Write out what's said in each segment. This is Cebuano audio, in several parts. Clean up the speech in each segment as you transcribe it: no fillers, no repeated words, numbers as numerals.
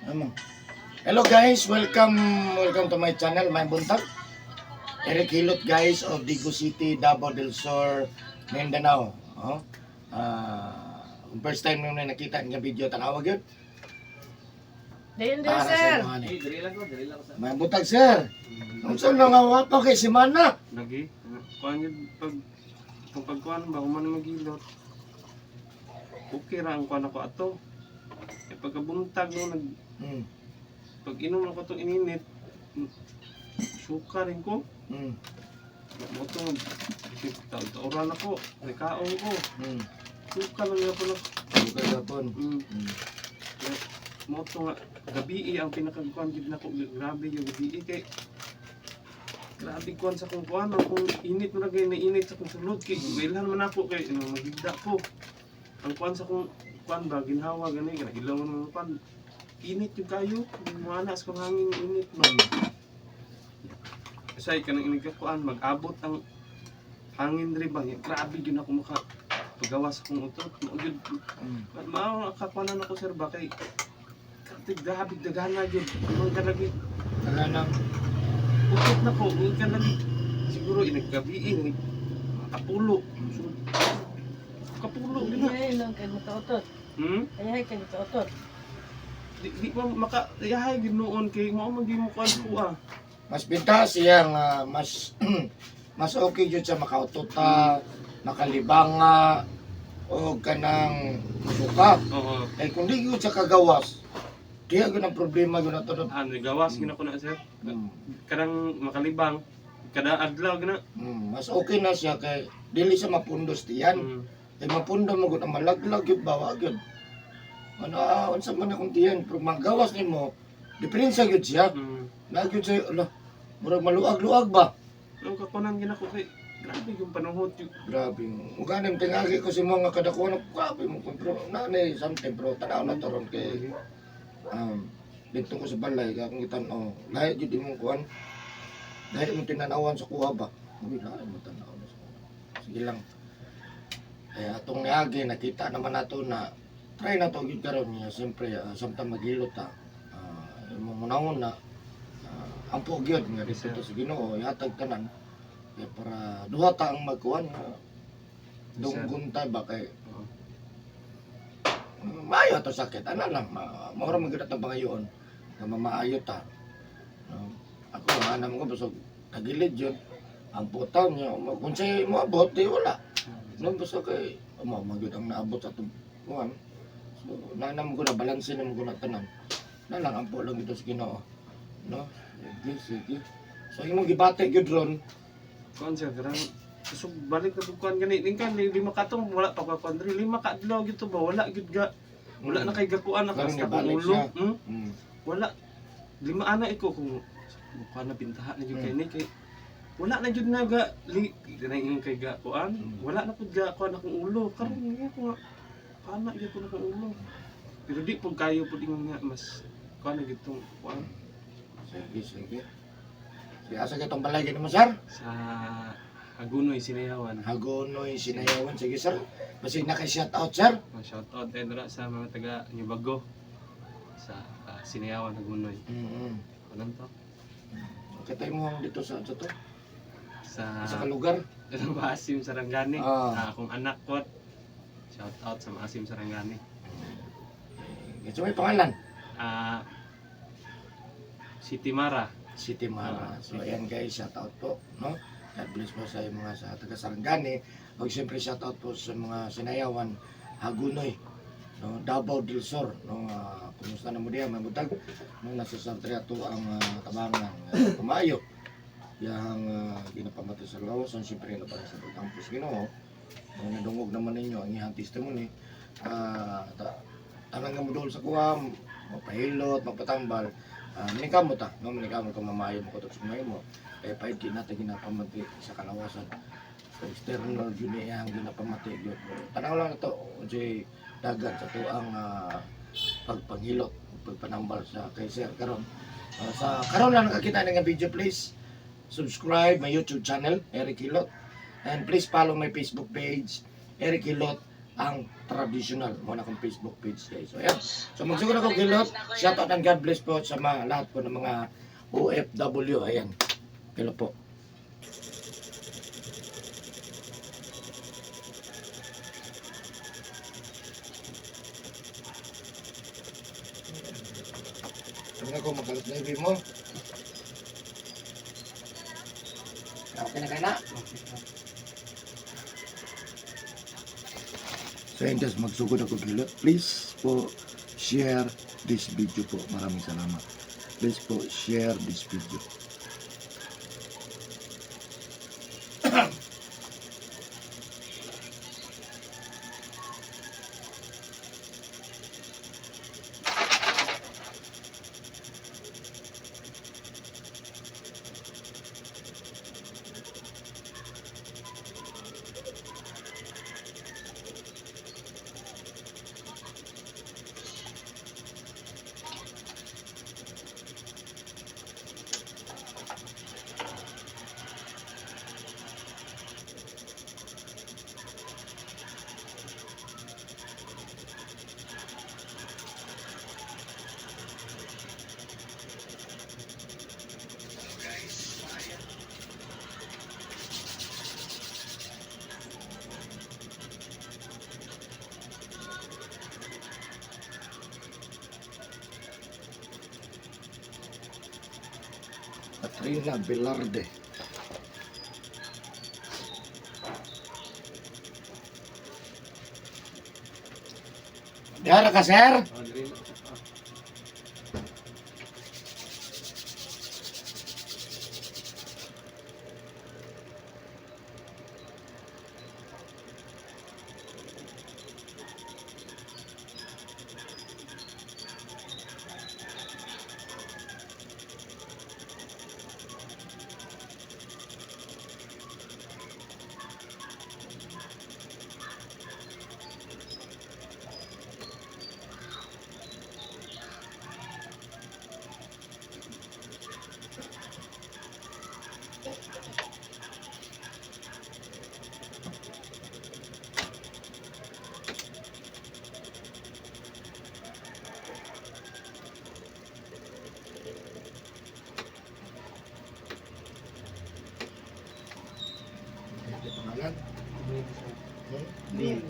Ano? Hello guys, welcome welcome to my channel, my buntag. Eric Hilot guys of Digos City, Davao del Sur, Mindanao. Oh. Kung first time mo na nakita nga video, tanawa gyud. Dayon din, Para sa sir. inyo ani. Eh, diri lang ko, diri lang ko sa. May buntag, sir. Unsa na nga wa pa kay semana? Lagi. Kuan yun, pag kung pagkuan ba human maghilot. Okay ra ang kuan ako ato. Eh, pagkabuntag no nag pag inom ako itong ininit, suka rin ko. Mo to tauran ako, nakaon ko. Suka lang ako na. Buntag gapon. Mo to nga gabi ang pinakakuan gid nako, grabe yung gabi kay grabe kuan sa kong kuan kung init mo na gay na init sa kong sulod kay mailhan man ako kay ano, magigda ko ang kuan sa kong kuan ba ginhawa gani kana ilaw man kuan init yung kayo muana sa kong hangin init man say kanang inig ka kuan mag-abot ang hangin diri ba grabe gyud ako maka pagawas sa kong utot mo gyud. Mao kakuanan ako, sir, ba kay grabe grabe dagana gyud mga kalagi. Taganang Utot na ko mga kalagi siguro inaggabi eh kapulo. So, kapulo gyud na. Ay, lang kay makautot. Ay, kay makautot. Di ba maka yahay gyud noon kay mao man gyud mo kuan ko ah. Mas binta siya nga mas mas okay jud sa makaututa, makalibanga o kanang suka. Oo. Kay kung di gyud sa kagawas, diya gyud ang problema gyud nato. Ano gawas gyud ako na, sir. Kanang makalibang kada adlaw gyud na. Mas okay na siya kay dili siya mapundos diyan. Kay mapundo mo gud ang malaglag gyud bawa gyud. Ano unsa man akong tiyan pero magawas nimo, diferensya gyud siya. Na gyud siya ala, murag maluag-luag ba. Ang kakuanan gyud ako kay grabe yung panuhot yung Grabe. Uganim tingagi ko si mga kadakuan, grabe mo kung pero nanay something pero tanaw na to ron kay dito ko sa balay kay akong gitan-aw. Lahi jud imong kuan. Lahi imong tinanawan sa kuha ba. Uy, lahi mo tanaw na sa kuha. Sige lang. Eh atong niagi nakita naman nato na try na to gyud karon niya siyempre samtang maghilot ta. Imong unahon na ampo gyud nga dito to sa Ginoo ihatag tanan. Kaya para duha ta ang magkuan nga dunggon ta ba kay Oo. maayo ato sakit ana lang maura man gyud atong pangayoon nga mamaayo ta, no? Ako ang anam ko basog tagilid yun ang putaw niya kung siya moabot di wala, no? Basta kay mao man gyud ang naabot sa atong kuan, so nanam ko na balanse na ko na tanan na lang ampo lang gyud sa Ginoo, no? Sige, sige, so imong gibati gyud ron. Kuan sir, karang so balik na pud kuan gani ning kan lima ka tong wala pa ka kuan diri lima ka adlaw gyud to ba wala gyud ga wala na kay gakuan na Karon sa akong nibalik ulo. siya. Wala lima ana iko kung mukha na bintaha na gyud kay ni kay wala na gyud na ga li dinay ingon kay ga kuan wala na pud ga kuan akong ulo karon nga ko nga pana gyud ko na akong ulo pero di pud kayo pud ingon nga mas kuan na gyud tong kuan. Sige, sige. Sige, asa kitong balay gani mo, sir? Sa Hagunoy, Sinayawan. Hagonoy, Sinayawan. Sige, sir. Basig na kay shout out, sir. Shout out din dira sa mga taga Nyubago sa Sinayawan, Hagunoy. Anong to? Kitay mo ang dito sa to? Sa Sa kalugar. Sa Maasim Sarangani. Ah. Ah, akong anak ko. Shout out sa Maasim Sarangani. Ito may pangalan. Ah, City Mara. City Mara. Ah, So ayan guys, shout out po, no? God bless po sa mga sa taga Sarangani. O siyempre shout out po sa mga Sinayawan, Hagunoy, no? Davao del Sur, no? Kumusta na mo diya, may butag, no? Nasa Sartre ato ang tabangan, kumayo. Yang ginapamati sa lawas, ang siyempre na para sa pagkampus Ginoo. No, nadungog naman ninyo ang iyang testimony. Tanan nga mo dool sa kuha, mapahilot, magpatambal. Manikamo ta, no? Manikamo kung mamayo mo kutob sa kumayo mo. Kaya pahit di natin ginapamati sa kalawasan. So, external yun niya ang ginapamati yun. Tanaw lang na to, unsay dagan sa tuang pagpanghilot, pagpanambal sa kay sir karon. Sa karon lang nakakita ng video, please subscribe my YouTube channel, Eric Hilot. And please follow my Facebook page, Eric Hilot. Ang Traditional. Mo na akong Facebook page, guys. So ayan. So magsugod ako gilot. Shout out and God bless po sa mga lahat po ng mga OFW. Ayan. Hello po. Ano ko magalas na mo? Okay na ka na? So yun guys, magsugod ako gilot. Please po share this video po. Maraming salamat. Please po share this video. Katrina Velarde. Dara ka, sir? Ah, diri na. Ah. Ano pangalan? Neil, sir. Hmm? Neil.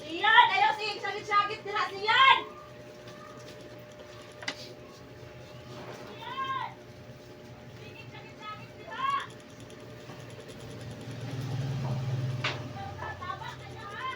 Siyan! Ayaw si sagit-sagit nila siyan! Siyan! Sige, sagit-sagit nila! Tama ka niya, ha?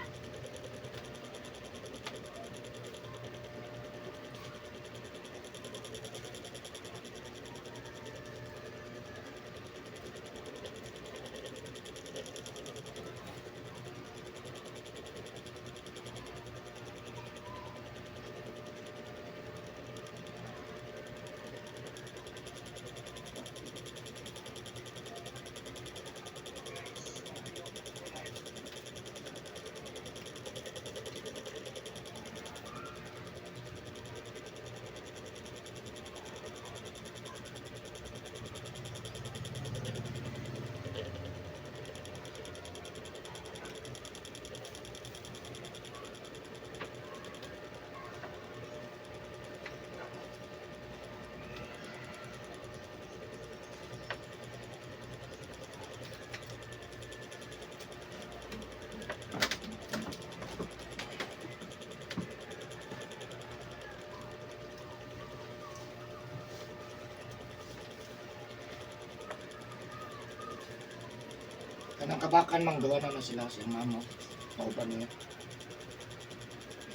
Kanang kabakan mang gawa na na sila sa mama. Pauban niya.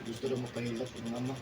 Gusto daw mapahilot yung mama.